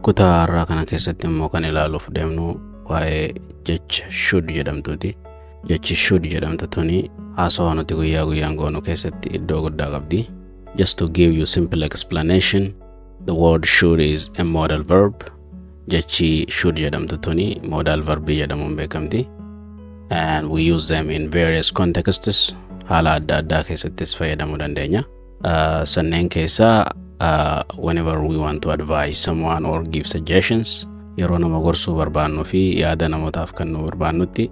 Kutaa har'aa kana keessatti immoo kan ilaaluuf deemnu waa'ee jecha should jedhamtuuti. Jechi should jedhamtu tuni haasawaa nuti guyyaa guyyaan goonu keessatti iddoo guddaa qabdi. Just to give you simple explanation, the word should is a modal verb. Jechi should jedhamtu tuni modal verbii jedhamuun beekamti. And we use them in various contexts. Haala adda addaa keessattis fayyadamuu dandeenya. Sanneen keessaa whenever we want to advise someone or give suggestions, yeroo nama gorsuu barbaannuu fi yaada namootaaf kennuu barbaannutti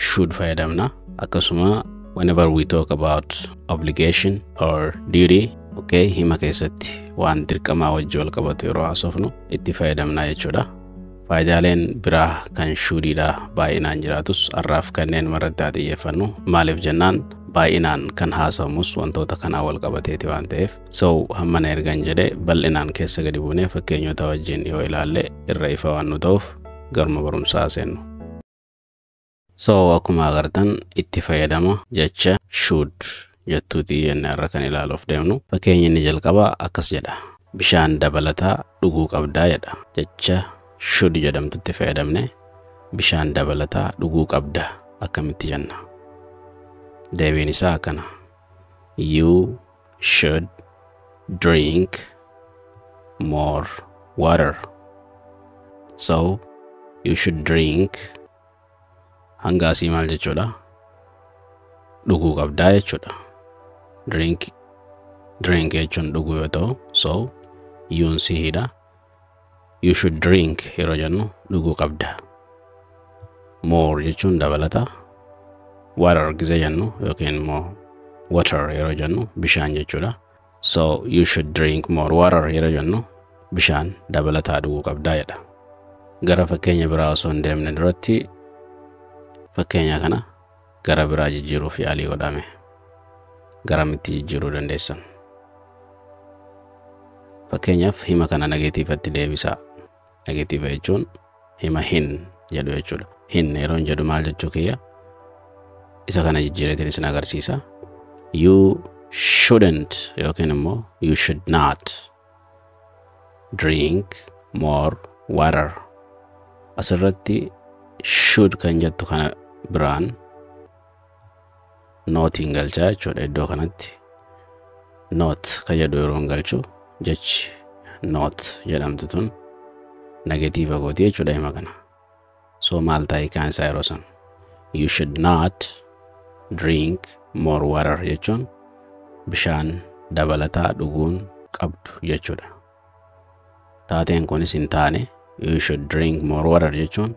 should fayyadamna. Akkasuma whenever we talk about obligation or duty, okay, hima keessatti waan dirqamaa wajji wal qabatu yeroo haasofnu itti fayyadamna jechuudha. Faayidaaleen biraa kan shouldiidha baay'inaan jiraatus, har'aaf kanneen irratti haa xiyyeeffannu. Maaliif jennaan, baay'inaan kan haasawamus wantoota kanaa wal qabateeti waan ta'eef. So hammana ergan jedhe, bal'inaan keessa gadi buunee fakkeenyota wajjin yoo ilaalle irra ifa waan nu ta'uuf garuma barumsaa seennu. So akkuma agartan itti fayyadama jecha should jettuuti jenne irra kan ilaaluuf deemnu. Fakkeenyi inni jalqabaa akkas jedha. Bishaan dabalataa dhuguu qabdaa jedha. Jecha should jedhamtutti fayyadamne bishaan dabalataa dhuguu qabda akkamitti jenna? Deebiin isaa akkana. You should drink more water. So you should drink hanga asii maal jechuudha? Dhuguu qabdaa jechuudha. Drink, drink jechuun dhuguu yoo ta'u, so you'n sihiidha. You should drink yeroo jennu dhuguu qabda. More jechuun dabalata. Water gizee jennu yookiin immoo water yeroo jennu bishaan jechuudha. So you should drink more water yeroo jennu bishaan dabalataa dhuguu qabdaa jedha. Gara fakkeenya biraa osoo hin deemne duratti fakkeenya kana gara biraa jijjiiruuf yaalii godhame. Garamitti jijjiiruu dandeessan? Fakkeenyaaf hima kana negativeatti deebisaa. Negative jechuun hima hin jedhu jechuudha. Hin yeroo hin jedhu maal jechuu kiyya? Isa kana jijjiireetiin isin agarsiisa. You shouldn't yookiin immoo you should not drink more water. Asirratti should kan jettu kana biraan notiin galchaa jechuudha iddoo kanatti. Not kan jedhu yeroo hin galchu, jechi not jedhamtu tun negative gooti jechuudha hima kana. So maal ta'e hiikaan isaa yeroo san? You should not drink more water jechuun bishaan dabalataa dhuguun qabdu jechuudha. Taateen kunis hin taane. You should drink more water jechuun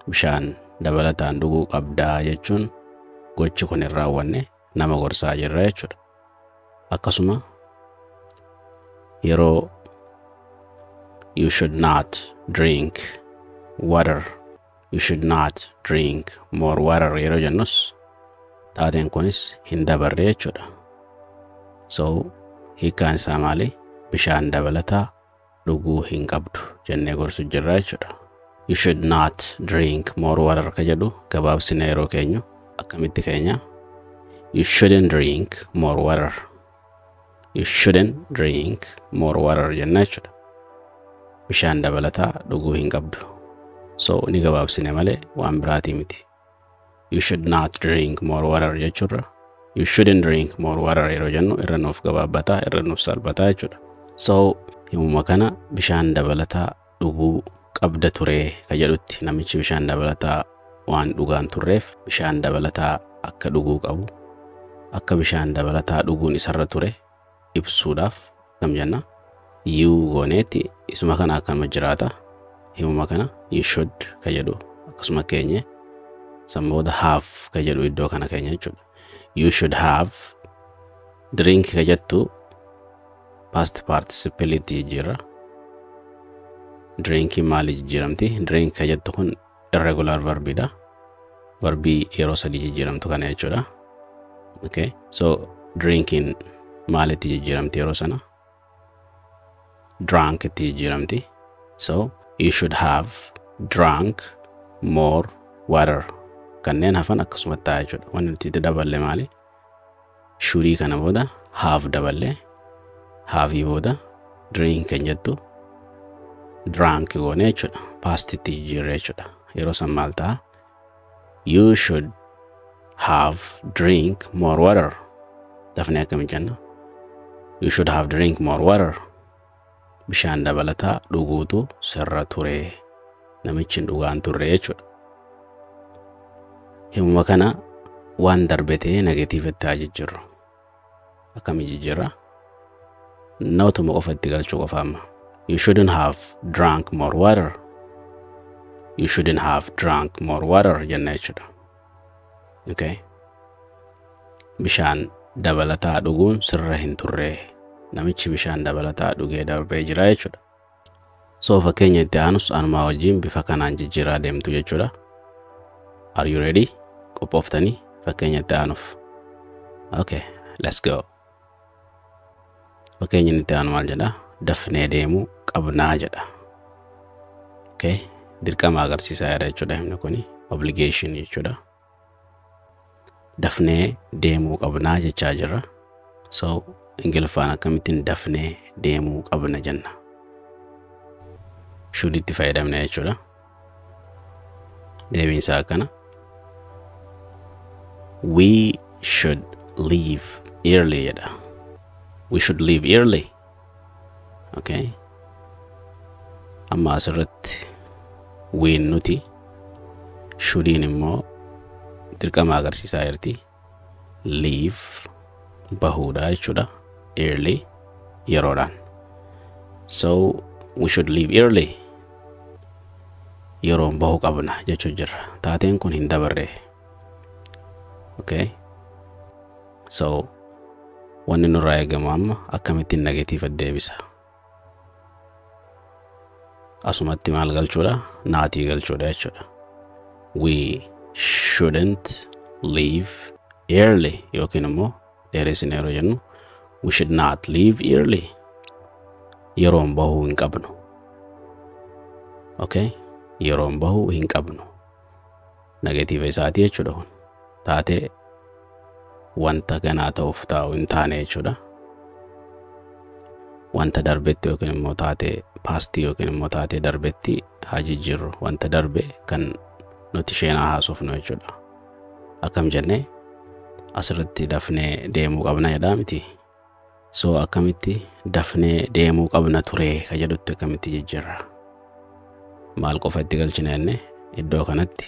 bishaan dabalataan dhuguu qabdaa jechuun gochi kun hin raawwanne, nama gorsaa jirra jechuudha. Akkasuma yeroo you should not drink water, you should not drink more water yeroo jennus taateen kunis hin dabarre jechuudha. So hiikkaan isaa maali? Bishaan dabalataa dhuguu hin qabdu jennee gorsu jirra jechuudha. You should not drink more water ka jedhu gabaabsine yeroo keenyu akkamitti keenya? You shouldn't drink more water. You shouldn't drink more water jenna jechuudha. Bishaan dabalataa dhuguu hin qabdu. So ni gabaabsine malee waan biraatii miti. You should not drink more water jechuurra you shouldn't drink more water yeroo jennu irra nuuf gabaabbataa, irra nuuf salphataa jechuudha. So himuma kana bishaan dabalataa dhuguu qabda turee ka jedhutti, namichi bishaan dabalataa waan dhugaan turreef bishaan dabalataa akka dhuguu qabu, akka bishaan dabalataa dhuguun isarra ture ibsuudhaaf akkam jenna? You gooneetti isuma kana akkanuma jiraata. Himuma kana you should ka jedhu akkasuma keenye, san booda have ka jedhu iddoo kana keenya jechuudha. You should have drink ka jettu past participle jijjiirra. Drinkii maali jijjiiramti? Drink ka jettu kun irregular verbiidha. Verbii yeroo sadii jijjiiramtu kana jechuudha. Okay, so drinking maalitti jijjiiramti yeroo sana? Drunk itti jijjiiramti. So you should have drunk more water. Kanneen hafan akkasumatti ta'a jechuudha. Wanni nuti itti daballe maali? Shouldii kana booda have daballe, haveii booda drink kan jettu Drank goone jechuudha. Pastitti jijjiirre jechuudha. Yeroo san maal ta'a? You should have drink more water. Dafnee akkami jenna? You should have drink more water. Bishaan dabalataa dhuguutu sirra ture. Namichi hin dhugaan turre jechuudha. Himuma kana waan darbe ta'ee negativetti haa jijjiirru. Akkamii jijjiirra? Notuma qofa itti galchuu qofa amma. You shouldn't have drunk more water. You shouldn't have drunk more water jenna jechuudha. Okay. Bishaan dabalataa dhuguun sirra hin turre. Namichi bishaan dabalataa dhugee darbee jira jechuudha. So fakkeenya itti aanus anumaa wajjin bifa kanaan jijjiiraa deemtu jechuudha. Are you ready? Qophooftanii fakkeenya itti aanuuf? Okay, let's go. Fakkeenyi itti aanu maal jedha? Dafnee deemuu qabnaa jedha. Okay, dirqama agarsiisaa jira jechuudha himni kuni. Obligation jechuudha. Dafnee deemuu qabnaa jechaa jirra. So Ingiliffaan akkamittiin dafnee deemuu qabna jenna? Should itti fayyadamna jechuudha. Deebiin isaa akkana. We should leave early jedha. We should leave early. Okay. Amma asirratti we'n nuti, shouldiin immoo dirqama agarsiisaa jirti. Leave bahuudha jechuudha. Early yeroodhaan. So we should leave early. Yeroon bahuu qabna jechuu jirra. Taateen kun hin dabarre. Okay. So wanni nurraa eegamu amma akkamittiin negative deebisa? Asumatti maal galchuudha? Notii galchuudha jechuudha. We shouldn't leave early yookiin immoo dheeressine yeroo jennu, we should not leave early. Yeroon bahuu hin qabnu. Okay? Yeroon bahuu hin qabnu. Negative isaatii jechuudha kun. Taatee wanta ganaa ta'uuf taa'u hin taane jechuudha. Wanta darbetti yookiin immoo taatee pastii yookiin immoo taatee darbetti haa jijjiirru. Wanta darbe kan nuti isheenaa haasofnu jechuudha. Akkam jennee? Asirratti dafnee deemuu qabna jedhaa miti? So akkamitti dafnee deemuu qabna ture ka jedhutti akkamitti jijjiirra? Maal qofa itti galchina jenne? Iddoo kanatti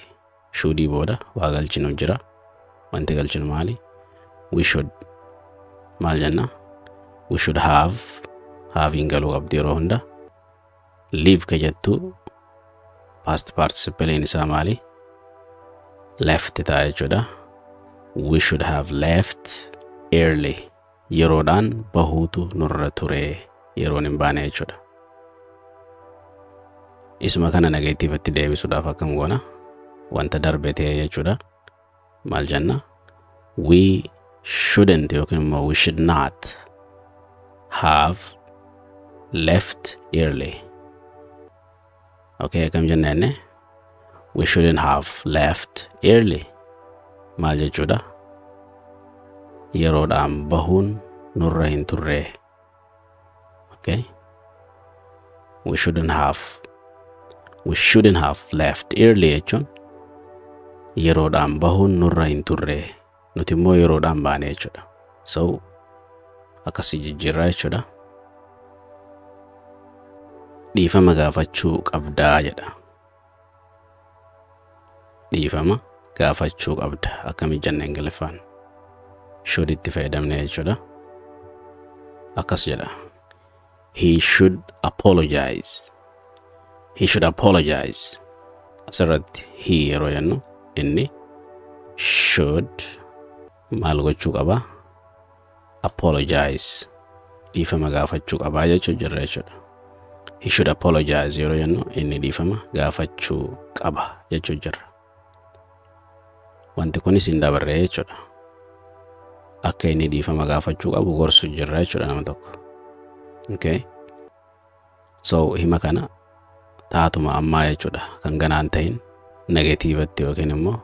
shouldii booda waa galchinu jira. Wanti galchinu maali? We should maal jenna? We should have, haveiin galuu qabdi yeroo hunda. Leave ka jettu past participle isaa maali? Left ta'a jechuudha. We should have left early. Yeroodhaan bahuutu nurra ture, yeroon hin baane jechuudha. Isuma kana negativetti deebisuudhaaf akkam goona? Wanta darbe ta'e jechuudha. Maal jenna? We shouldn't yookiin immoo we should not have left early. Okay, akkam jenna jenne? We shouldn't have left early. Maal jechuudha? Yeroodhaan bahuun nurra hin turre. Okay? We shouldn't have left early jechuun yeroodhaan bahuun nurra hin turre. Nuti immoo yeroodhaan baane jechuudha. So akkasii jijjiirraa jechuudha. Dhiifama gaafachuu qabdaa jedha. Dhiifama gaafachuu qabda akkamii jenna Ingiliffaan? Should itti fayyadamne jechuudha. Akkas jedha. He should apologize. He should apologize. Asirratti he yeroo jennu inni, should maal gochuu qaba? Apologize. Dhiifama gaafachuu qabaa jechuu jirra jechuudha. He should apologize yeroo jennu inni dhiifama gaafachuu qaba jechuu jirra. Wanti kunis hin dabarre jechuudha. Akka inni dhiifama gaafachuu qabu gorsu jirra jechuudha nama tokko. Okay. So hima kana taatuma ammaa jechuudha kan ganaan ta'in negativetti yookiin immoo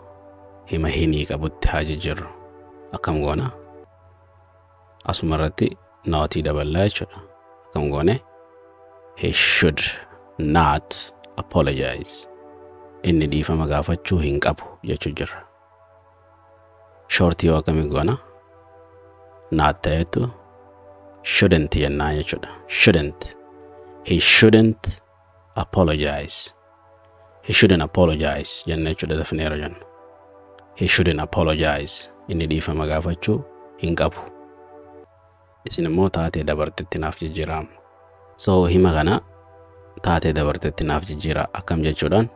hima hinii qabutti haa jijjiirru. Akkam goona? Asuma irratti notii daballaa jechuudha. Akkam goone? He should not apologize. Inni dhiifama gaafachuu hin qabu jechuu jirra. Short yoo akkamii goona? Not ta'etu shouldn't jennaa jechuudha. Shouldn't. He shouldn't apologize. He shouldn't apologize jenna jechuudha dafnee yeroo jennu. He shouldn't apologize. Inni dhiifama gaafachuu hin qabu. Isin immoo taatee dabartetti naaf jijjiiramu. So hima kana taatee dabartetti naaf jijjiira akkam jechuudhaan,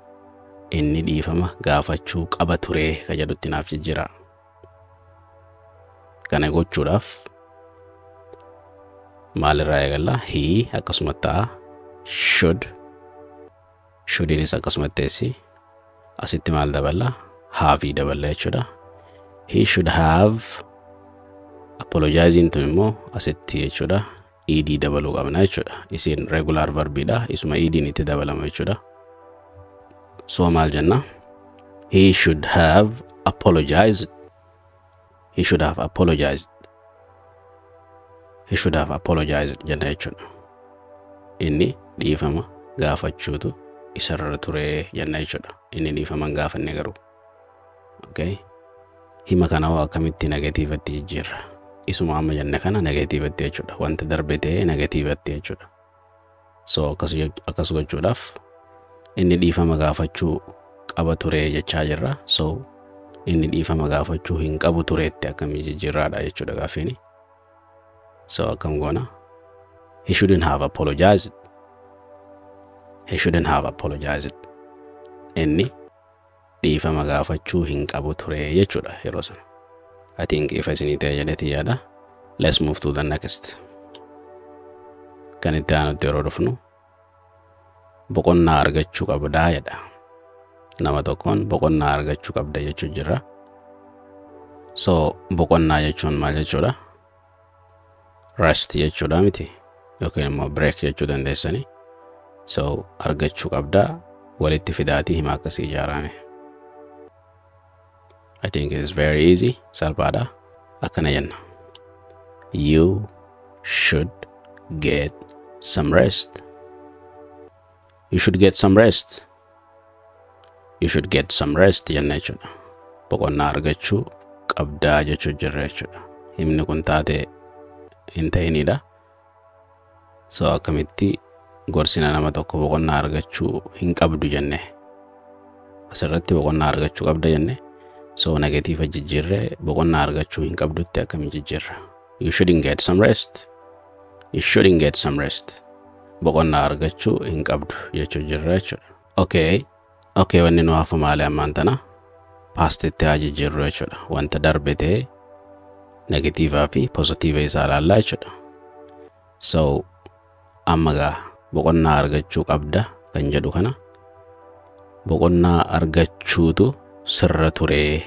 inni dhiifama gaafachuu qaba turee ka jedhutti naaf jijjiira. Kana gochuudhaaf maalirraa eegalla? He akkasuma ta'a. Should. Shouldiinis akkasuma teessi. Asitti maal daballa? Have daballa jechuudha. He should have. Apologizing tun immoo asitti jechuudha. Ed dabaluu qabna jechuudha. Isiin regular verbiidha. Isuma ed'n itti dabalama jechuudha. So maal jenna? He should have apologized. He should have apologized. He should have apologized jenna jechuudha. Inni dhiifama gaafachuutu isarra ture jenna jechuudha. Inni dhiifama hin gaafanne garuu. Okay. Hima kana hoo akkamitti negativetti jijjiirra? Isuma amma jenne kana negativetti jechuudha. Wanta darbe ta'ee negativetti jechuudha. So akkas gochuudhaaf inni dhiifama gaafachuu qaba ture jechaa jirra. So inni dhiifama gaafachuu hin qabu tureetti akkamii jijjiirraadha jechuudha gaaffiini. So akkam goona? He shouldn't have apologized. He shouldn't have apologized. Inni dhiifama gaafachuu hin qabu ture jechuudha yeroo sana. I think ifa isinii ta'e jedheeti yaada. Let's move to the next. Kan itti aanutti yeroo dhufnu, boqonnaa argachuu qabdaa jedha. Nama tokkoon boqonnaa argachuu qabda jechuu jira. So boqonnaa jechuun maal jechuudha? Rest jechuudha miti, yookiin immoo break jechuu dandeessani. So argachuu qabdaa walitti fidaatii hima akkasii ijaarame. I think it is very easy. Salphaadha. Akkana jenna. You should get some rest. You should get some rest. You should get some rest jenna jechuudha. Boqonnaa argachuu qabdaa jechuu jirra jechuudha. Himni kun taatee hin ta'inidha. So akkamitti gorsina nama tokko boqonnaa argachuu hin qabdu jenne? Asirratti boqonnaa argachuu qabda jenne. So negative jijjiirree boqonnaa argachuu hin qabdutti akkamiin jijjiirra? You shouldn't get some rest. You shouldn't get some rest. Boqonnaa argachuu hin qabdu jechuu jirra jechuudha. Okay, wanni nu hafu maali ammaan tana? Pastitti haa jijjiirru jechuudha. Wanta darbe ta'e negative fi positive isaa ilaallaa jechuudha. So amma gaa boqonnaa argachuu qabda kan jedhu kana, boqonnaa argachuutu sirra turee.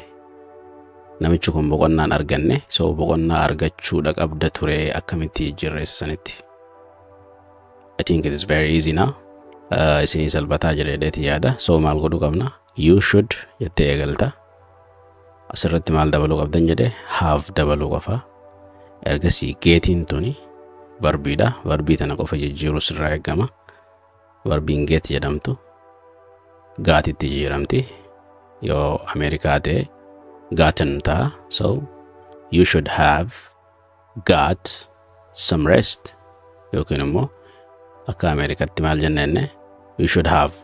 Namichi kun boqonnaan arganne, so boqonnaa argachuudha qabda turee akkamitti jijjiirra isa sanitti? I think it is very easy now. Isinii salphataa jedheeti yaada. So maal godhuu qabna? You should jettee eegalta. Asirratti maal dabaluu qabdan jedhe? Have dabaluu qofa. Ergasii getiin tuni verbiidha. Verbii tana qofa jijjiiruu sirraa eegama. Verbiin get jedhamtu gotitti jijjiiramti. Yoo Ameerikaa ta'e gotten ta'a. So you should have got some rest, yookiin immoo akka Ameerikaatti maal jennenne? You should have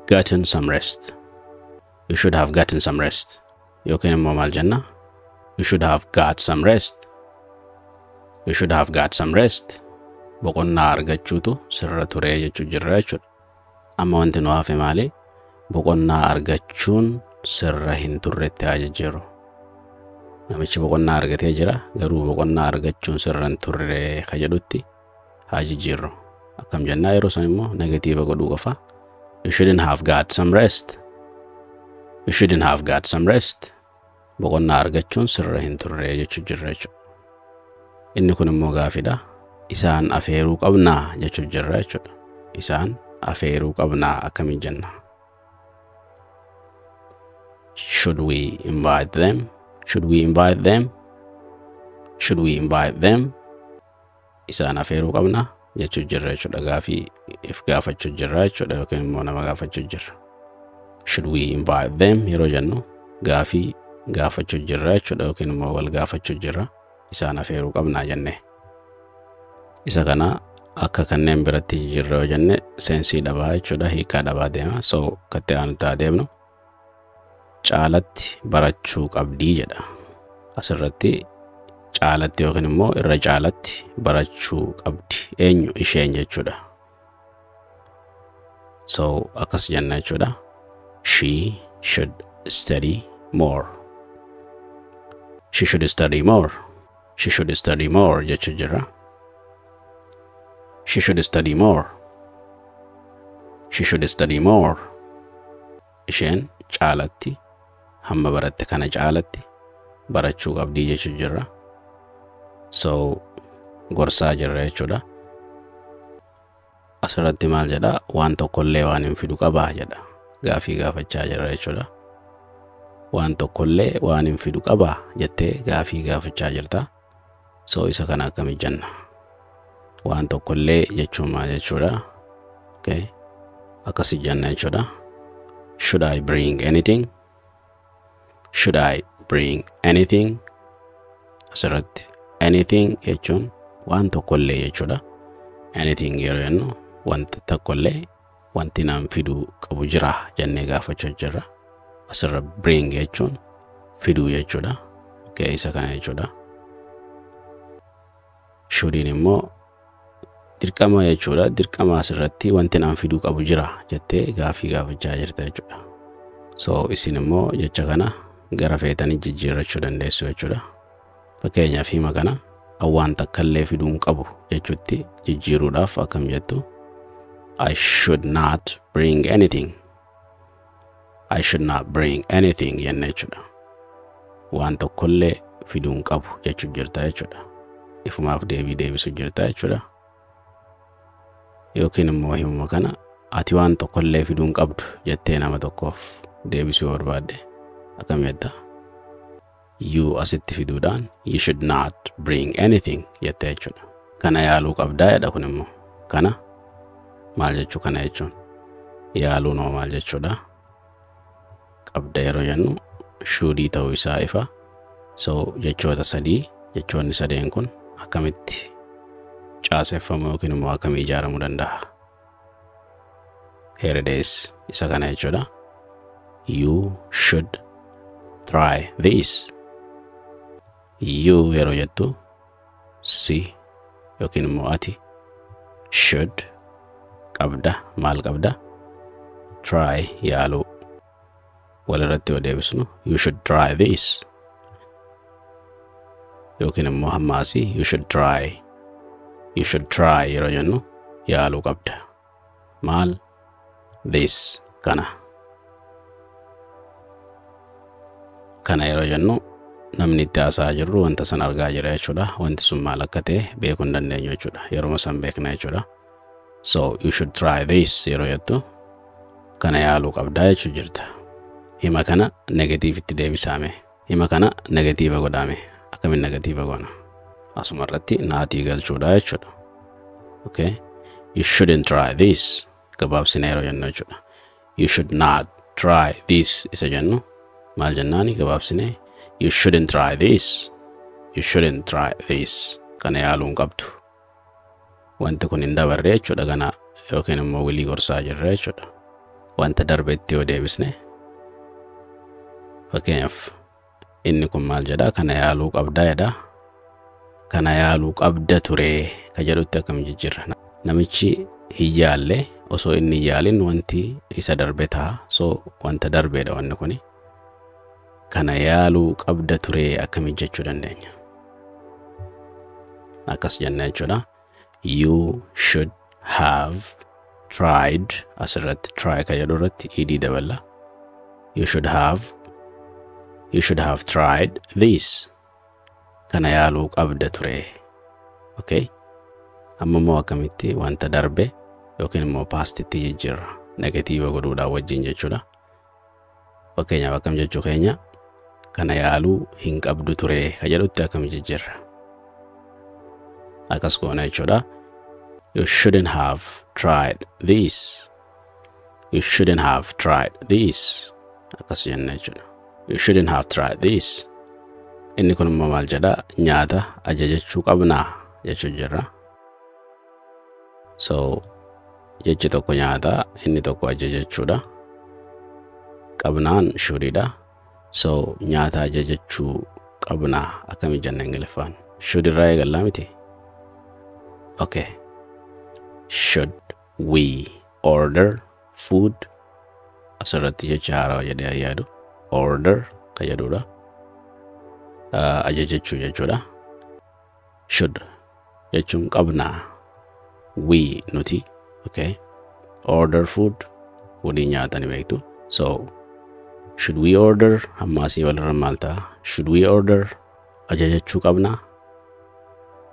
gotten some rest. You should have gotten some rest. Yookiin immoo maal jenna? You should have got some rest. You should have got some rest. Boqonnaa argachuutu sirra turee jechuu jirra jechuudha. Amma wanti nu hafe maali? Boqonnaa argachuun sirra hin turretti haa jijjiirru. Namichi boqonnaa argatee jira, garuu boqonnaa argachuun sirra hin turre ka jedhutti haa jijjiirru. Akkam jennaa yeroo san immoo? Negative godhuu qofa. You shouldn't have got some rest. You shouldn't have got some rest. Boqonnaa argachuun sirra hin turre jechuu jirra jechuudha. Inni kun immoo gaafidha. Isaan afeeruu qabnaa jechuu jirra jechuudha. Isaan afeeruu qabnaa akkamiin jenna? Should we invite them? Should we invite them? Should we invite them? Isaan afeeruu qabnaa? Jechuu jirra jechuudha. Gaafii if gaafachuu jirra jechuudha yookiin immoo nama gaafachuu jirra. "Should we invite them?" yeroo jennu gaafii gaafachuu jirra jechuudha yookiin immoo wal gaafachuu jirra. Isaan afeeruu qabnaa jenne. Isa kana akka kanneen biratti jijjiirra yoo jenne sense dhabaa jechuudha, hiikaa dhabaa deema. So katti aanutti haa deemnu. Caalatti barachuu qabdii jedha. Asirratti caalatti yookiin immoo irra caalatti barachuu qabdi. Eenyu? Isheen jechuudha. So akkas jenna jechuudha. She should study more. She should study more. She should study more jechuu jirra. She should study more. She should study more. Isheen caalatti, hamma baratte kana caalatti barachuu qabdii jechuu jirra. So gorsaa jirra jechuudha. Asirratti maal jedha? Waan tokkollee waan hin fidu qabaa jedha. Gaafii gaafachaa jirra jechuudha. Waan tokkollee waan hin fidu qabaa jettee gaafii gaafachaa jirta. So isa kana akkami jenna? Waan tokkollee jechuun maal jechuudha? Okay. Akkasi jenna jechuudha. Should I bring anything? Should I bring anything? Asirratti anything jechuun waan tokkollee jechuudha. Anything yeroo jennu wanta tokkollee wanti naan fiduu qabu jira jennee gaafachuu jirra. Asirra bring jechuun fiduu jechuudha. Okay, isa kana jechuudha. Shouldiin immoo dirqama jechuudha. Dirqama asirratti wanti naan fiduu qabu jira jettee gaafii gaafachaa jirta jechuudha. So isin immoo jecha kana gara feetanii jijjiirrachuu dandeessu jechuudha. Fakkeenyaaf, hima kana waan takkallee fiduu hin qabu jechuutti jijjiiruudhaaf akkam jettu? I should not bring anything. I should not bring anything jenna jechuudha. Waan tokkollee fiduu hin qabu jechuu jirta jechuudha. Ifumaaf deebii deebisu jirta jechuudha. Yookiin immoo himuma kana ati waan tokkollee fiduu hin qabdu jettee nama tokkoof deebisuu barbaadde akkam jetta? You asitti fiduudhaan "You should not bring anything" jette jechuudha. Kana yaaluu qabdaa jedha kun immoo. Kana maal jechuu? Kana jechuun yaaluu noo maal jechuudha? Qabda yeroo jennu shouldii ta'uu isaa ifa. So jechoota sadii, jechoonni sadeen kun akkamitti caaseffamu yookiin immoo akkamii ijaaramuu danda'a? Here it is. Isa kana jechuudha. You should try this. You yeroo jettu si yookiin immoo ati, should qabda, maal qabda? Try yaaluu. Walirratti yoo deebisnu, you should try this, yookiin immoo hammaasii you should try. You should try yeroo jennu yaaluu qabda. Maal? This kana. Kana yeroo jennu namni itti haasa'aa jirru wanta san argaa jira jechuudha. Wanti sun maal akka ta'e beekuu hin dandeenyu jechuudha. Yeruma san beekna jechuudha. So "you should try this" yeroo jettu kana yaaluu qabdaa jechuu jirta. Hima kana negativeitti deebisaame. Hima kana negative godhaame. Akkamiin negative goona? Asuma irratti notii galchuudha jechuudha. Okay. You shouldn't try this. Gabaabsina yeroo jennu jechuudha. "You should not try this" isa jennu maal jennaani gabaabsine? You shouldn't try this. You shouldn't try this. Kana yaaluu hin qabdu. Wanti kun hin dabarre jechuudha kana yookiin immoo wilii gorsaa jirra jechuudha. Wanta darbetti yoo deebisne, fakkeenyaaf, inni kun maal jedha? Kana yaaluu qabdaa jedha. Kana yaaluu qabda ture ka jedhutti akkam jijjiirra? Namichi hin yaalle, osoo inni hin yaalin wanti isa darbe ta'a. So wanta darbeedha wanni kuni. Kana yaaluu qabda ture akkamiin jechuu dandeenya? Akkas jenna jechuudha. You should have tried. Asirratti try ka jedhu irratti ed dabala. You should have tried this. Kana yaaluu qabda ture. Okay. Amma immoo akkamitti wanta darbe yookiin immoo pastitti jijjiirra? Negative godhuudhaan wajjin jechuudha. Fakkeenyaaf, akkam jechuu keenya? Kana yaaluu hin qabdu ture ka jedhutti akkam jijjiirra? Akkas goona jechuudha. You shouldn't have tried this. You shouldn't have tried this. Akkas jenna jechuudha. You shouldn't have tried this. Inni kun immoo maal jedha? Nyaata ajajachuu qabnaa jechuu jirra. So jechi tokko nyaata, inni tokko ajajachuudha. Qabnaan shouldiidha. So nyaata ajajachuu qabnaa akkamii jenna Ingiliffaan? Should irraa eegallaa miti? Okay. Should we order food? Asirratti jecha haarawaa jedhee yaadu. Order kan jedhudha. Ajajachuu jechuudha. Should jechuun qabnaa. We nuti. Okay. Order food. Foodii nyaata ni beektu. So should we order, amma asii walirra maal ta'a? Should we order, ajajachuu qabnaa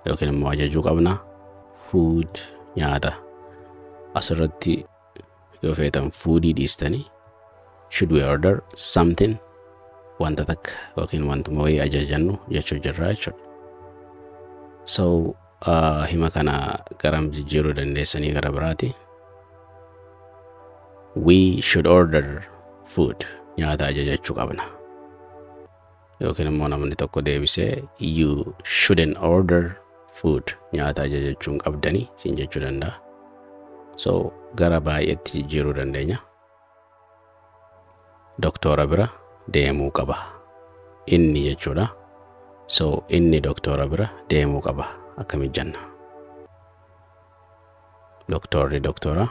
yookiin immoo ajajuu qabnaa? Food nyaata. Asirratti yoo feetan foodii dhiistanii should we order something, wanta takka yookiin wantuma wayii ajajannu jechuu jirra jechuudha. So hima kana garam jijjiiruu dandeessanii gara biraati? We should order food. Nyaata ajajachuu qabna. Yookiin immoo namni tokko deebisee you shouldn't order food. Nyaata ajajachuu hin qabdanii siin jechuu danda'a. So gara baay'eetti jijjiiruu dandeenya. Doktora bira deemuu qaba. Inni jechuudha. So inni doktora bira deemuu qaba. Akkamitti jenna? Doktorri doktora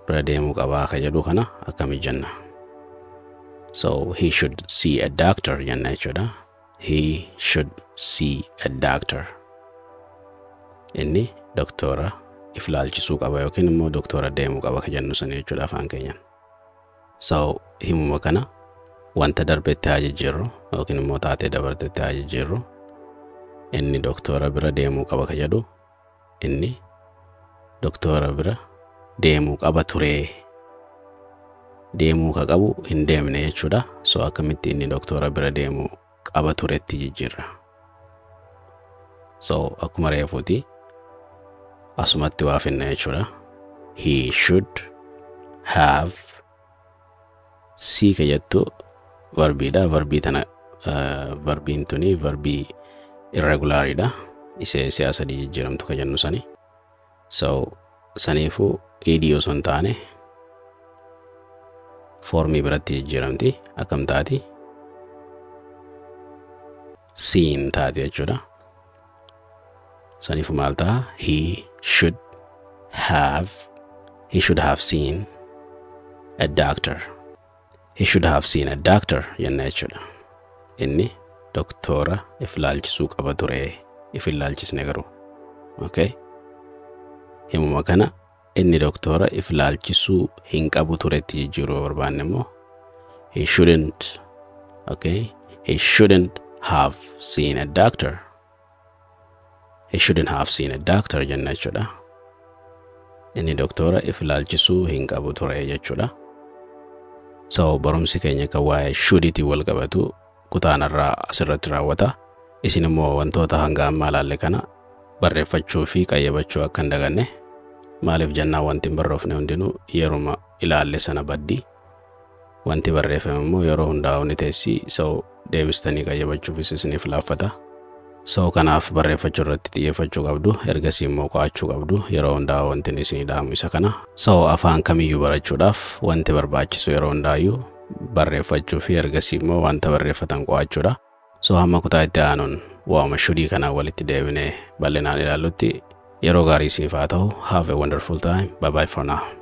bira deemuu qabaa ka jedhu kana akkamitti jenna? So he should see a doctor jenna jechuudha. He should see a doctor. Inni doktora if laalchisuu qaba yookiin immoo doktora deemuu qaba ka jennu sana jechuudha afaan keenyaan. So himuma kana wanta darbetti haa jijjiirru yookiin immoo taatee dabartetti haa jijjiirru. Inni doktora bira deemuu qaba ka jedhu inni doktora bira deemuu qaba turee, deemuu ka qabu hin deemne jechuudha. So akkamitti inni doktora bira deemuu qaba turetti jijjiirra? So akkuma reefuuti asumatti waa finna jechuudha. He should have, see ka jettu verbiidha. Verbii tana, verbiin tuni verbii irregulariidha. Isee si'a sadii jijjiiramtu ka jennu sani. So saniifuu ed osoo hin taane formii biratti jijjiiramti. Akkam taati? Seen taati jechuudha. Saniifuu maal ta'a? He should have seen a doctor. He should have seen a doctor jenna jechuudha. Inni doktora if laalchisuu qaba ture, if hin laalchisne garuu. Okay? Himuma kana inni doktora if laalchisuu hin qabu turetti jijjiiruu barbaanne immoo he shouldn't, okay? He shouldn't have seen a doctor. He shouldn't have seen a doctor jenna jechuudha. Inni doktora if laalchisuu hin qabu ture jechuudha. So barumsi keenya kan waa'ee shouldiitiin wal qabatu kutaanarraa asirratti raawwata. Isin immoo wantoota hanga ammaa ilaalle kana barreeffachuu fi qayyabachuu akka hin daganne. Maaliif jennaan, wanti hin barroofne hundinuu yeruma ilaalle sana baddi. Wanti barreeffame immoo yeroo hundaa'u ni teessi. So deebistanii qayyabachuufis isiniif laaffata. So kanaaf barreeffachuu irratti xiyyeeffachuu qabdu. Ergasii immoo qo'achuu qabdu. Yeroo hundaa wanti isinii dhaamu isa kana. So afaan kamiyyuu barachuudhaaf wanti barbaachisu yeroo hundaayyuu barreeffachuu fi ergasii immoo wanta barreeffatan qo'achuudha. So hamma kutaa itti aanuun waa'uma shouldii kanaan walitti deebinee bal'inaan ilaallutti yeroo gaarii isiniif haa ta'u. Have a wonderful time. Bye bye for now.